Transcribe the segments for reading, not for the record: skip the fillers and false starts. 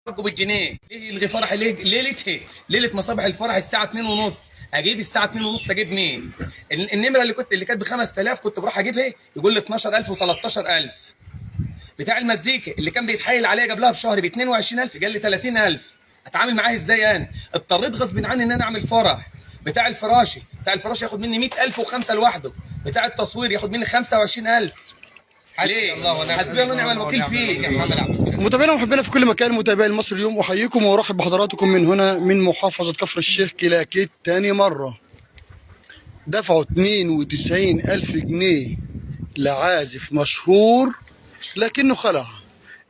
بالجنيه. ليه يلغي فرح؟ ليه ليلتها؟ ليلة مصابح الفرح الساعة 2:30، اجيب الساعة 2:30 اجيب منين؟ النمرة اللي كانت ب 5000 كنت بروح اجيبها يقول لي 12000 و13000. بتاع المزيكا اللي كان بيتحايل عليا قبلها بشهر ب 22000 قال لي 30000. اتعامل معاه ازاي؟ انا اضطريت غصب عني ان انا اعمل فرح. بتاع الفراشة، بتاع الفراشة ياخد مني 100000 وخمسة لوحده. بتاع التصوير ياخد مني 25000. ليه؟ حسبي الله ونعم الوكيل فيه. متابعينا ومحبينا في كل مكان، متابعي المصري اليوم، احييكم وارحب بحضراتكم من هنا من محافظة كفر الشيخ كلاكيت. تاني مرة دفعوا 92 ألف جنيه لعازف مشهور لكنه خلع.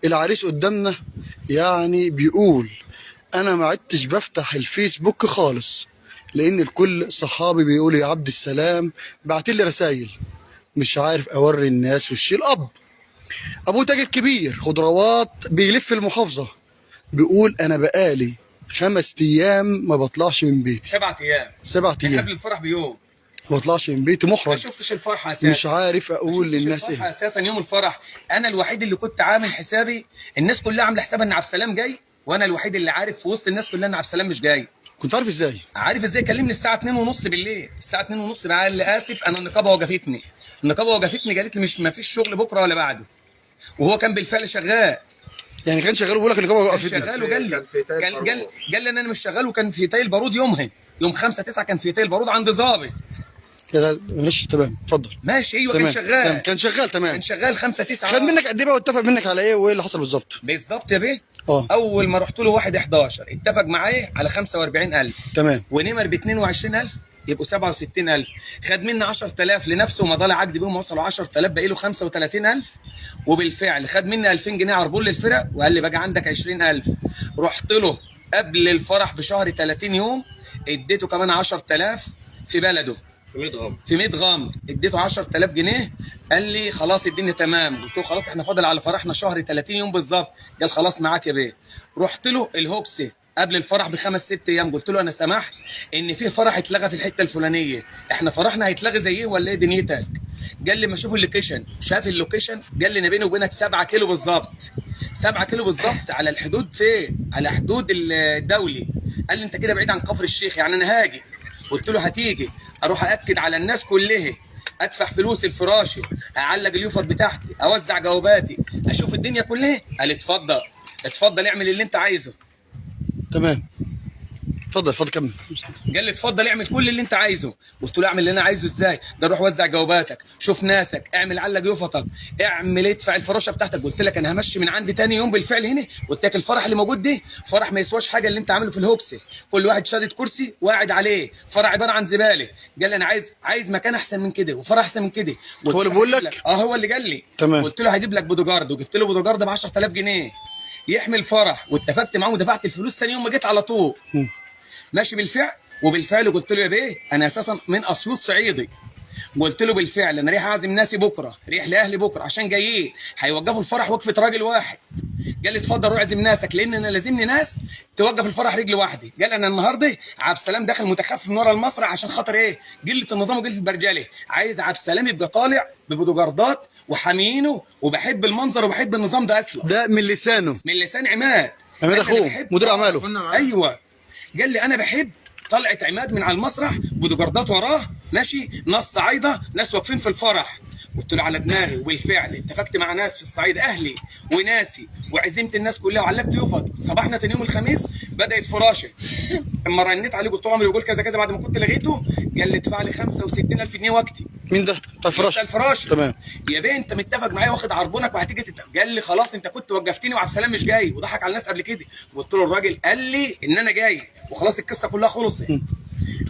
العريس قدامنا يعني بيقول أنا ما عدتش بفتح الفيسبوك خالص، لأن الكل صحابي بيقولوا يا عبد السلام بعتلي رسايل، مش عارف أوري الناس وشي. الأب ابوه تاجر كبير خضروات بيلف المحافظة، بيقول انا بقالي 5 ايام ما بطلعش من بيتي. 7 ايام. 7 قبل ايام الفرح بيوم. ما بطلعش من بيتي، ما محرج، شفتش الفرحة اساسا. مش عارف اقول ما شفتش للناس الفرحة ايه. اساسا يوم الفرح. انا الوحيد اللي كنت عامل حسابي، الناس كلها عامله حسابها ان عبد السلام جاي، وانا الوحيد اللي عارف في وسط الناس كلها ان عبد السلام مش جاي. كنت عارف ازاي؟ عارف ازاي؟ كلمني الساعة 2:30 بالليل، الساعة 2:30 بقى قال لي اسف انا النقابة وقفتني. النقابة وقفتني قالت لي مش ما فيش شغل بكره ولا بعده، وهو كان بالفعل شغال. يعني كان شغال وبيقول لك النقابة كان وقفتني. شغال وقال لي كان في تاي قال قال البارود. قال لي ان انا مش شغال، وكان في تاي البارود يومها يوم 5/9 كان في تاي البارود عند ظابط. كده معلش، تمام اتفضل. ماشي ايوه كان تمام شغال. تمام، كان شغال تمام. كان شغال 5/9. خد منك قد ايه بقى واتفق منك على ايه وايه اللي حصل بالظبط؟ بالظبط يا بيه. اه. اول ما رحت له 1/11 اتفق معايا على 45000. تمام. ونمر ب 22000 يبقوا 67000. خد مني 10000 لنفسه ومضى لي عقد بيهم وصلوا 10000، باقي له 35000. وبالفعل خد مني 2000 جنيه عربون للفرق وقال لي بقى عندك 20000. رحت له قبل الفرح بشهر 30 يوم اديته كمان 10000 في بلده في 100 غمر، اديته 10000 جنيه. قال لي خلاص الدنيا تمام. قلت له خلاص احنا فاضل على فرحنا شهر 30 يوم بالظبط. قال خلاص معاك يا بيه. رحت له الهوكسي قبل الفرح بخمس ست ايام، قلت له انا سمحت ان في فرح اتلغى في الحتة الفلانية، احنا فرحنا هيتلغي زيه ولا ايه دنيتك؟ قال لي ما اشوف ال location. شاف ال location قال لي انا بيني وبينك 7 كيلو بالظبط. 7 كيلو بالظبط على الحدود. فين؟ على حدود الدولي. قال لي انت كده بعيد عن كفر الشيخ، يعني انا هاجي. قلت له هتيجي اروح ااكد على الناس كلها، ادفع فلوس الفراشة، اعلق اليوفر بتاعتي، اوزع جواباتي، اشوف الدنيا كلها. قال اتفضل اتفضل اعمل اللي انت عايزه. تمام اتفضل اتفضل كمل. قال لي اتفضل اعمل كل اللي انت عايزه. قلت له اعمل اللي انا عايزه ازاي؟ ده روح وزع جواباتك، شوف ناسك، اعمل علق يفطك، اعمل ادفع الفراشة بتاعتك. قلت لك انا همشي من عندي تاني يوم بالفعل هنا. قلت لك الفرح اللي موجود ده فرح ما يسواش حاجة اللي انت عامله في الهوكسي، كل واحد شادد كرسي وقاعد عليه، فرح عبارة عن زبالة. قال لي انا عايز مكان احسن من كده وفرح احسن من كده. قلت هو اللي له بيقول هجيب لك؟ اه هو اللي قال لي. تمام. قلت له هجيب لك بودوجارد، وجبت له بودوجارد ب 10000 جنيه يحمي الفرح، واتفقت معاه ودفعت الفلوس تاني يوم ما جيت على طول. ماشي بالفعل. وبالفعل قلت له يا بيه انا اساسا من اسيوط صعيدي، قلت له بالفعل انا رايح اعزم ناسي بكره، رايح لاهلي بكره عشان جايين هيوقفوا الفرح وقفه راجل واحد. قال لي اتفضل روح اعزم ناسك، لان انا لازمني ناس توقف الفرح رجل واحدة. قال انا النهارده عبد السلام داخل متخفي من ورا المسرح عشان خاطر ايه؟ قلة النظام وقلة البرجله. عايز عبد السلام يبقى طالع ببودوجاردات وحامينه، وبحب المنظر وبحب النظام ده اصلا. ده من لسانه، من لسان عماد. عماد قال لي أنا اخوه مدير اعماله. ايوه قال لي انا بحب طلعت عماد من على المسرح بودوجاردات وراه، ماشي ناس صعايده، ناس واقفين في الفرح. قلت له على دماغي. وبالفعل اتفقت مع ناس في الصعيد اهلي وناسي، وعزمت الناس كلها وعلقت يفط. صباحنا تاني يوم الخميس بدات فراشه. اما رنيت عليه قلت له عمري بيقول كذا كذا بعد ما كنت لغيته، قال لي ادفع لي 65000 جنيه وقتي. مين ده؟ بتاع الفراشة. بتاع الفراشة. تمام. يا بيه انت متفق معايا واخد عربونك وهتيجي قال لي خلاص انت كنت وقفتني وعبد السلام مش جاي، وضحك على الناس قبل كده. قلت له الراجل قال لي ان انا جاي وخلاص القصة كلها خلصت.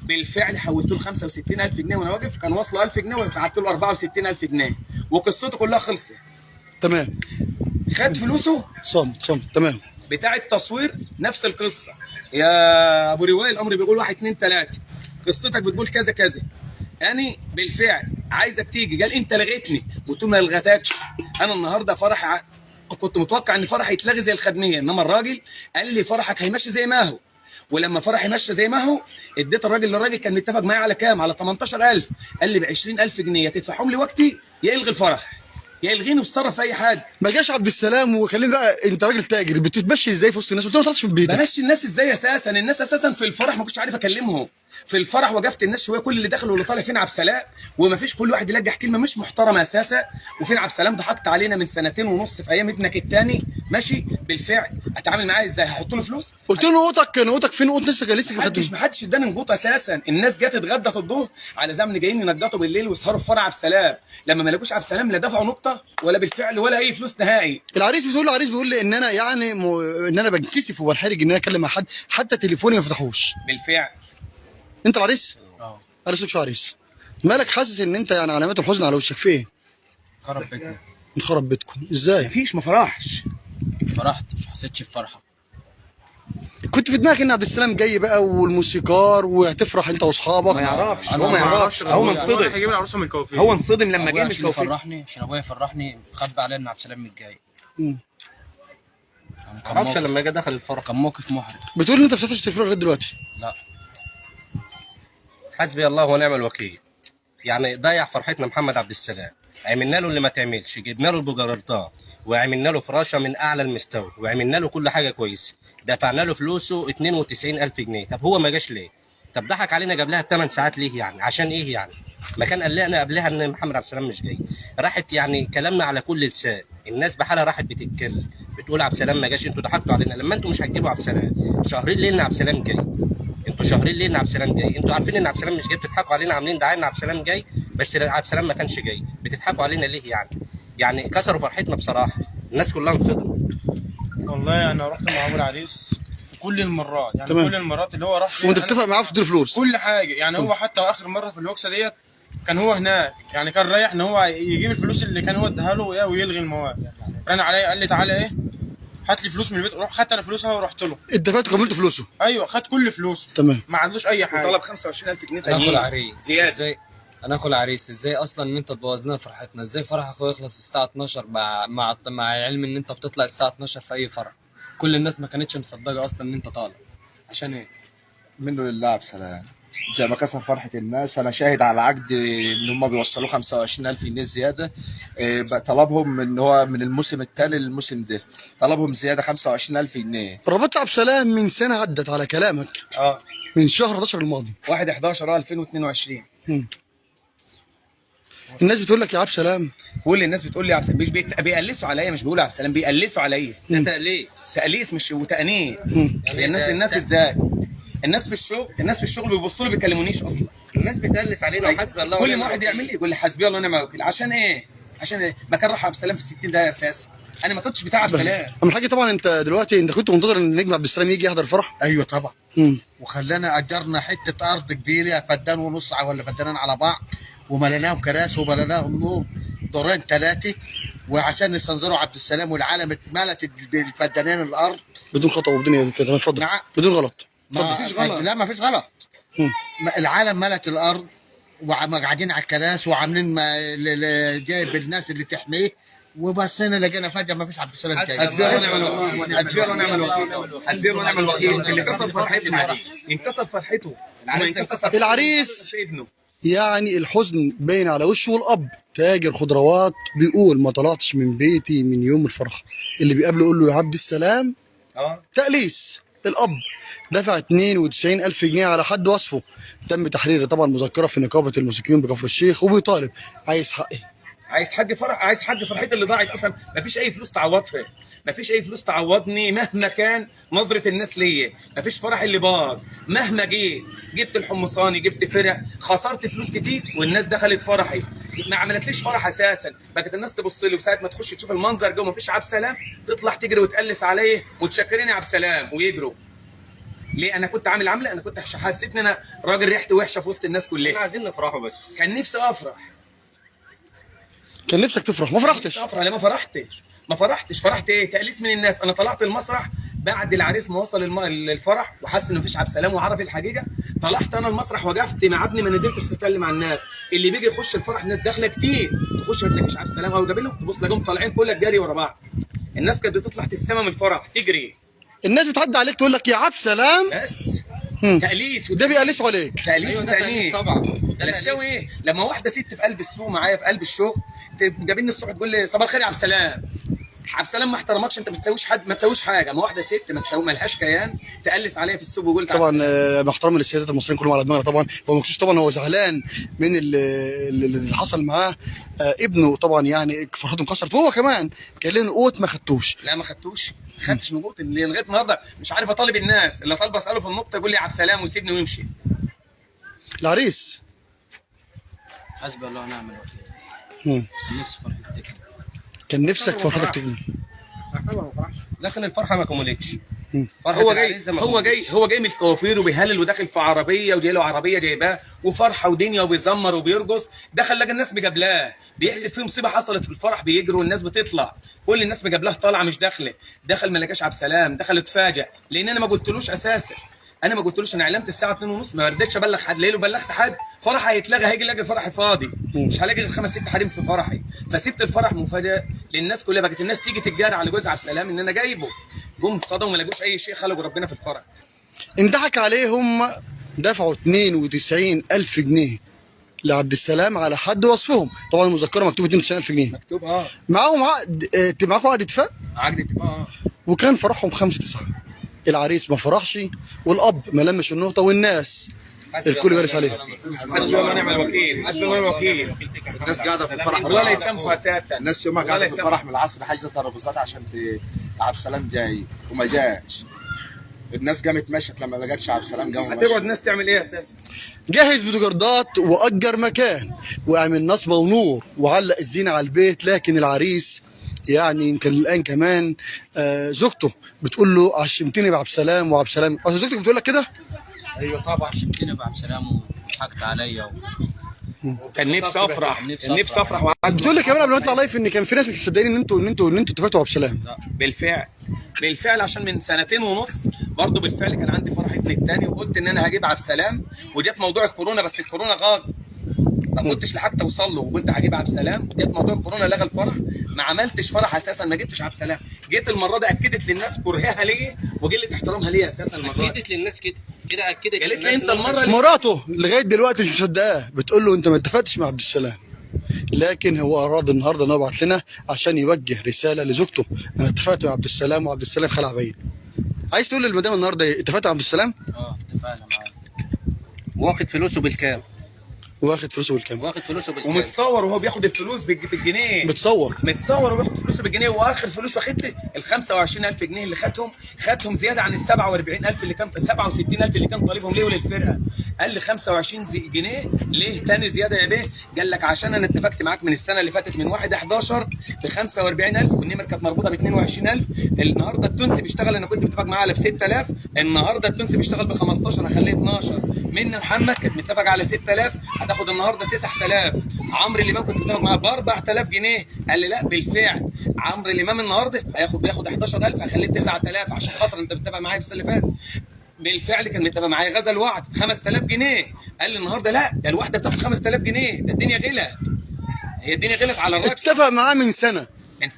بالفعل حولت له 65000 جنيه وانا واقف، كان واصله 1000 جنيه وقعدت له 64000 جنيه وقصته كلها خلصت. تمام. خد فلوسه. صمت صمت تمام. بتاع التصوير نفس القصة. يا ابو رواية الامر بيقول 1 2 3، قصتك بتقول كذا كذا، انا بالفعل عايزك تيجي. قال انت لغيتني. قلت له ما لغيتكش، انا النهارده فرح كنت متوقع ان فرحي يتلغي زي الخدميه، انما الراجل قال لي فرحك هيمشي زي ما هو. ولما فرحي مشى زي ما هو اديت الراجل، للراجل كان متفق معايا على كام؟ على 18000. قال لي ب 20000 جنيه تدفعهم لي وقتي يا الغي الفرح. يا الغيني وتصرف في اي حاجة. ما جاش عبد السلام وكلمني بقى، انت راجل تاجر بتتمشي ازاي في وسط الناس؟ قلت له ما طلعتش من بيتك. بمشي الناس ازاي اساسا؟ الناس اساسا في الفرح ما كنتش عارف اكلمهم. في الفرح وقفت الناس شوية، كل اللي دخل واللي طالع فين عبد السلام، ومفيش كل واحد يلجح كلمة مش محترمه اساسا. وفين عبد السلام؟ ضحكت علينا من 2.5 سنين في ايام ابنك الثاني. ماشي بالفعل اتعامل معاه ازاي؟ هحط له فلوس؟ قلت له نقطك، نقطك فين؟ نقط لسه ما خدتش. محدش اداني نقوط اساسا. الناس جت اتغدت الظهر على زمن جايين ينجطوا بالليل ويسهروا في فرع عبد السلام. لما ما لقوش عبد السلام لا دفعوا نقطة ولا بالفعل ولا اي فلوس نهائي. العريس بتقول له، العريس بيقول لي ان انا يعني ان انا بنكسف وبنحرج ان انا اكلم مع حد، حتى تليفوني ما فتحوش. بالفعل. انت العريس؟ اه. عريسك شو عريس؟ مالك حاسس ان انت يعني علامات الحزن على وشك في ايه؟ خرب بيتنا. انخرب بيتكم ازاي؟ مفيش، ما فرحش. فرحت مش حسيتش بفرحة. كنت في دماغك ان عبد السلام جاي بقى والموسيقار وهتفرح انت واصحابك. ما يعرفش، أنا هو ما يعرفش، هو منصدم. هيجيب العروسة من الكوافير. هو انصدم لما ابويا جه من عشان الكوافير. يفرحني، عشان ابويا يفرحني خبى عليا ان عبد السلام مش جاي. يعني كان معرفش موقف، لما جه دخل الفرح كان موقف محرج. بتقول ان انت ما فتحتش تليفونك لغاية دلوقتي. لا. حسبي الله ونعم الوكيل. يعني ضيع فرحتنا محمد عبد السلام. عملنا له اللي ما تعملش، جبنا له البوجرتان وعملنا له فراشه من اعلى المستوى وعملنا له كل حاجة كويسة، دفعنا له فلوسه 92000 جنيه. طب هو ما جاش ليه؟ طب ضحك علينا جاب لها 8 ساعات ليه يعني؟ عشان ايه يعني؟ ما كان قلقنا قبلها ان محمد عبد السلام مش جاي. راحت يعني كلامنا على كل لسان، الناس بحالها راحت بتتكلم بتقول عبد السلام ما جاش، انتوا ضحكتوا علينا. لما انتوا مش هتجيبوا عبد السلام، شهرين ليه ان عبد السلام جاي؟ انتوا شهرين ليه ان عبد السلام جاي؟ انتوا عارفين ان عبد السلام مش جاي، بتضحكوا علينا، عاملين دعاية ان عبد السلام جاي، بس عبد السلام ما كانش جاي، بتضحكوا علينا ليه يعني؟ يعني كسروا فرحتنا بصراحة، الناس كلها انصدمت. والله انا رحت مع ابو العريس في كل المرات، يعني تمام. كل المرات اللي هو راح فيها وانت أنا- بتتفق معاه في تديله فلوس؟ كل حاجة يعني. هو حتى اخر مرة في الهوكسه ديت كان هو هناك، يعني كان رايح ان هو يجيب الفلوس اللي كان هو اداها له إيه ويلغي المواد. رن عليا قال لي تعالى ايه هات لي فلوس من البيت، روح خدت انا فلوسها ورحت له. اتفقتوا كملتوا فلوسه؟ ايوه خد كل فلوسه. تمام. ما عندوش اي حاجة. وطلب 25000 جنيه انا اخو تانيين العريس زيادة. ازاي؟ انا اخو العريس ازاي اصلا ان انت تبوظ لنا فرحتنا؟ ازاي فرح اخويا يخلص الساعة 12 مع العلم ان انت بتطلع الساعة 12 في اي فرح؟ كل الناس ما كانتش مصدقه اصلا ان انت طالع. عشان ايه؟ منه لله عبد السلام زي ما كسر فرحة الناس. أنا شاهد على عقد إن هم بيوصلوه 25000 جنيه زيادة. بقى طلبهم إن هو من الموسم التاني للموسم ده طلبهم زيادة 25000 جنيه. ربطت عبد السلام من سنة عدت على كلامك. من شهر 11 الماضي. 1/11 2022. الناس بتقول لك يا عبد السلام. كل الناس بتقول لي عبد السلام، مش بيقلسوا عليا، مش بيقولوا عبد السلام، بيقلسوا عليا. ده تقليد. تقليس مش وتأنيب. يعني الناس ازاي؟ الناس في الشغل، الناس في الشغل بيبصوا لي بيكلمونيش اصلا. الناس بتقلس علينا وحسبي الله كل ونعم ما واحد الوكيل. يعمل لي يقول لي حسبي الله ونعم الوكيل. عشان ايه؟ عشان ايه؟ ما كان راح عبد السلام في 60 ده اساسا. انا ما كنتش بتاع عبد السلام. اما الحاج طبعا انت دلوقتي انت كنت منتظر ان النجم عبد السلام يجي يحضر الفرح؟ ايوه طبعا. وخلانا اجرنا حتة ارض كبيرة فدان ونص ولا فدانين على بعض، ومليناهم كراسي ومليناهم نور دورين ثلاثة، وعشان يستنظروا عبد السلام والعالم اتملت الفدانين الارض. بدون خطا وبدون كده اتفضل. نعم. بدون غلط. ما مفيش غلط. لا ما فيش غلط. العالم ملت الارض وقاعدين على الكراسي وعاملين ما جايب الناس اللي تحميه، وبصينا لقينا فجاة ما فيش عبد السلام جاي. حسبي الله ونعم الوكيل، حسبي الله ونعم الوكيل، حسبي الله ونعم الوكيل. اللي كسر فرحتنا انكسر فرحته. العريس ابنه يعني الحزن باين على وشه. والاب تاجر خضروات بيقول ما طلعتش من بيتي من يوم الفرح. اللي بيقابله يقول له يا عبد السلام. تقليس. الاب دفع 92000 جنيه على حد وصفه. تم تحرير طبعا مذكره في نقابة الموسيقيين بكفر الشيخ، وبيطالب عايز حقي. عايز حق فرح، عايز حق فرحتي اللي ضاعت اصلا. مفيش اي فلوس تعوضها، مفيش اي فلوس تعوضني مهما كان نظره الناس ليا. مفيش فرح اللي باظ مهما جيت، جبت الحمصاني، جبت فرق، خسرت فلوس كتير والناس دخلت فرحي ما عملتليش فرح اساسا. بقت الناس تبص لي، وساعة ما تخش تشوف المنظر جوه مفيش عبد سلام، تطلع تجري وتقلس عليه متشكرين يا عبد سلام ويجروا. ليه؟ انا كنت عامل عامله، انا كنت حسيت ان انا راجل ريحتي وحشة في وسط الناس احنا كلها. عايزين نفرحوا بس. كان نفسي افرح. كان نفسك تفرح ما فرحتش. افرح ليه؟ ما فرحتش، ما فرحتش. فرحت ايه؟ تقليص من الناس. انا طلعت المسرح بعد العريس ما وصل الفرح وحس ان مفيش عبد السلام وعرف الحقيقة. طلعت انا المسرح وقفت مع ابني، ما نزلتش اسلم على الناس. اللي بيجي يخش الفرح ناس داخله كتير، تخش ما تلاقيش عبد السلام او جابلهم، تبص تلاقيهم طالعين كلك جري ورا بعض. الناس كانت بتطلع تتسمى من الفرح تجري. الناس بتعدي عليك تقول لك يا عبد السلام. بس تأليس. ده بيألسوا عليك. تأليس وتأليس طبعا. ده تساوي ايه؟ لما واحدة ست في قلب السوق معايا في قلب الشغل جابيني الصبح تقول لي صباح الخير يا عبد السلام. عبد السلام ما احترمكش، انت ما بتساويش حد، ما تساويش حاجة. ما واحدة ست ما تساوي، ما لهاش كيان، تقلس عليا في السوق وقلت طبعا مع احترامي للسيدات المصريين كلهم على دماغنا طبعا، هو مكسوش طبعا، هو زعلان من اللي حصل معاه. ابنه طبعا يعني فرحته انكسرت، وهو كمان كان له نقوط ما خدتوش. لا ما خدتوش، ما خدتش نقوط اللي لغاية النهارده مش عارف اطالب الناس، اللي طالبه اساله في النقطة يقول لي عبد السلام ويسيبني ويمشي. العريس حسبي الله ونعم الوكيل. كان نفسي فرحتك تكمل. كان نفسك فرحتك تكمل. داخل الفرحة ما كملتش. هو جاي هو جاي هو جاي من الكوافير وبيهلل وداخل في عربية وجاي له عربية جايباه وفرحه ودنيا وبيزمر وبيرقص، دخل لقى الناس مجابلاه، بيحسب في مصيبة حصلت في الفرح، بيجروا والناس بتطلع، كل الناس مجابلاه طالعه مش داخله، دخل ما لقاش عبد السلام، دخل اتفاجئ لان انا ما قلتلوش اساسا، انا ما قلتلوش، انا علمت الساعة 2:30 ما رضيتش ابلغ حد، ليه لو بلغت حد فرحي هيتلغى، هيجي يلاقي فرحي فاضي، مش هلاقي غير 5 6 حريم في فرحي، فسبت الفرح مفاجاة للناس كلها، بقت الناس تيجي تتجارى على قلت عبد السلام ان انا جايبه، جم صدموا ما لقوش اي شيء، خلقوا ربنا في الفرح. انضحك عليهم، دفعوا 92,000 جنيه لعبد السلام على حد وصفهم، طبعا المذكرة مكتوب 92,000 جنيه مكتوب معاهم عقد، معاكم عقد اتفاق؟ عقد اتفاق. وكان فرحهم 5/9، العريس ما فرحش والاب ما لمش النقطة والناس الكل بارش عليه. حسبي الله ونعم الوكيل، حسبي الله ونعم الوكيل. الناس قاعدة في الفرح، الله لا يسامحه اساسا. الناس يومها قاعدة في الفرح من العصر حاجزه ترابيزات عشان عبد السلام جاي وما جاش. الناس قامت مشت لما ما جاتش عبد السلام، قاموا مشت. هتقعد الناس تعمل ايه اساسا؟ جهز بودوجاردات واجر مكان واعمل نصبه ونور وعلق الزينة على البيت، لكن العريس يعني يمكن الان كمان زوجته بتقول له عشمتني بعبد السلام وعبد السلام، زوجتك بتقول لك كده؟ ايوه طبعا عشمتني بعبد السلام وضحكت عليا كان نفسي افرح، كان نفسي افرح. وعايز بتقول لي كمان قبل ما اطلع live ان كان في ناس مش مصدقين ان انتوا اتفقتوا عبد السلام. بالفعل بالفعل، عشان من 2.5 سنين برضه بالفعل كان عندي فرح ابني الثاني وقلت ان انا هجيب عبد السلام، وجت موضوع الكورونا، بس الكورونا غاز ما كنتش لحقت اوصل له، وقلت هجيب عبد السلام، جت موضوع الكورونا لغى الفرح، ما عملتش فرح اساسا، ما جبتش عبد السلام. جيت المرة دي اكدت للناس كرهها ليا وقلة احترامها ليا اساسا. المرة اكدت للناس كده كده، اكدت. قالت لي انت المرة اللي مراته لغاية دلوقتي مش مصدقاه، بتقول له انت ما اتفقتش مع عبد السلام، لكن هو اراد النهارده انه يبعت لنا عشان يوجه رسالة لزوجته، انا اتفقت مع عبد السلام وعبد السلام خلع بيا. عايز تقول للمدام النهارده ايه؟ اتفقت مع عبد السلام؟ اتفقنا معاه. واخد فلوسه بالكام؟ واخد فلوسه بالكام؟ واخد فلوسه بالكام؟ ومتصور وهو بياخد الفلوس بالجنيه. متصور وبياخد فلوسه بالجنيه، واخر فلوس واخدت ال 25,000 جنيه اللي خدهم زيادة عن ال 47,000 اللي كان 67,000 اللي كان طالبهم ليه وللفرقه. قال لي 25 جنيه ليه تاني زيادة يا بيه؟ قال لك عشان انا اتفقت معاك من السنة اللي فاتت من 1/11 ب 45,000 والنمر كانت مربوطة ب 22,000. النهارده التونسي بيشتغل، انا كنت متفق معاه على ب 6,000، النهارده التونسي بيشتغل ب 15، هخليه 12. منى محمد كانت متفق على 6,000، هتاخد النهارده 9,000. عمرو الامام كنت متفق معاه ب 4,000 جنيه، قال لي لا بالفعل عمرو الامام النهارده بياخد 11,000، هخليه 9,000 عشان خاطر انت متفق معايا في السنة اللي فاتت. بالفعل كان متفق معايا غزل وعد 5,000 جنيه، قال لي النهارده لا ده الواحدة بتاخد 5,000 جنيه، ده الدنيا غلت. هي الدنيا غلت على الراجل. اتفق معاه من سنة،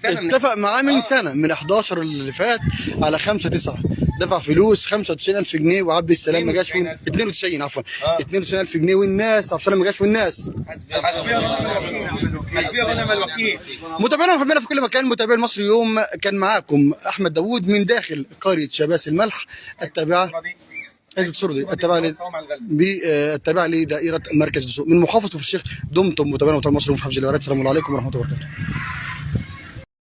اتفق معاه من سنة، من 11 اللي فات على 5/9، دفع فلوس 95,000 جنيه وعبد السلام ما جاش، 92 عفوا 92,000 جنيه، والناس عبد السلام ما جاش، والناس حسبي الله ونعم الوكيل. متابعينا وحبايبنا في كل مكان، متابعين مصر يوم، كان معاكم احمد داوود من داخل قرية شباس الملح التابعة التابعة لدائره مركز دسوق من محافظة كفر الشيخ. دمتم متابعينا ومتابعين مصر يوم في حفظ الله. السلام عليكم ورحمة الله وبركاته.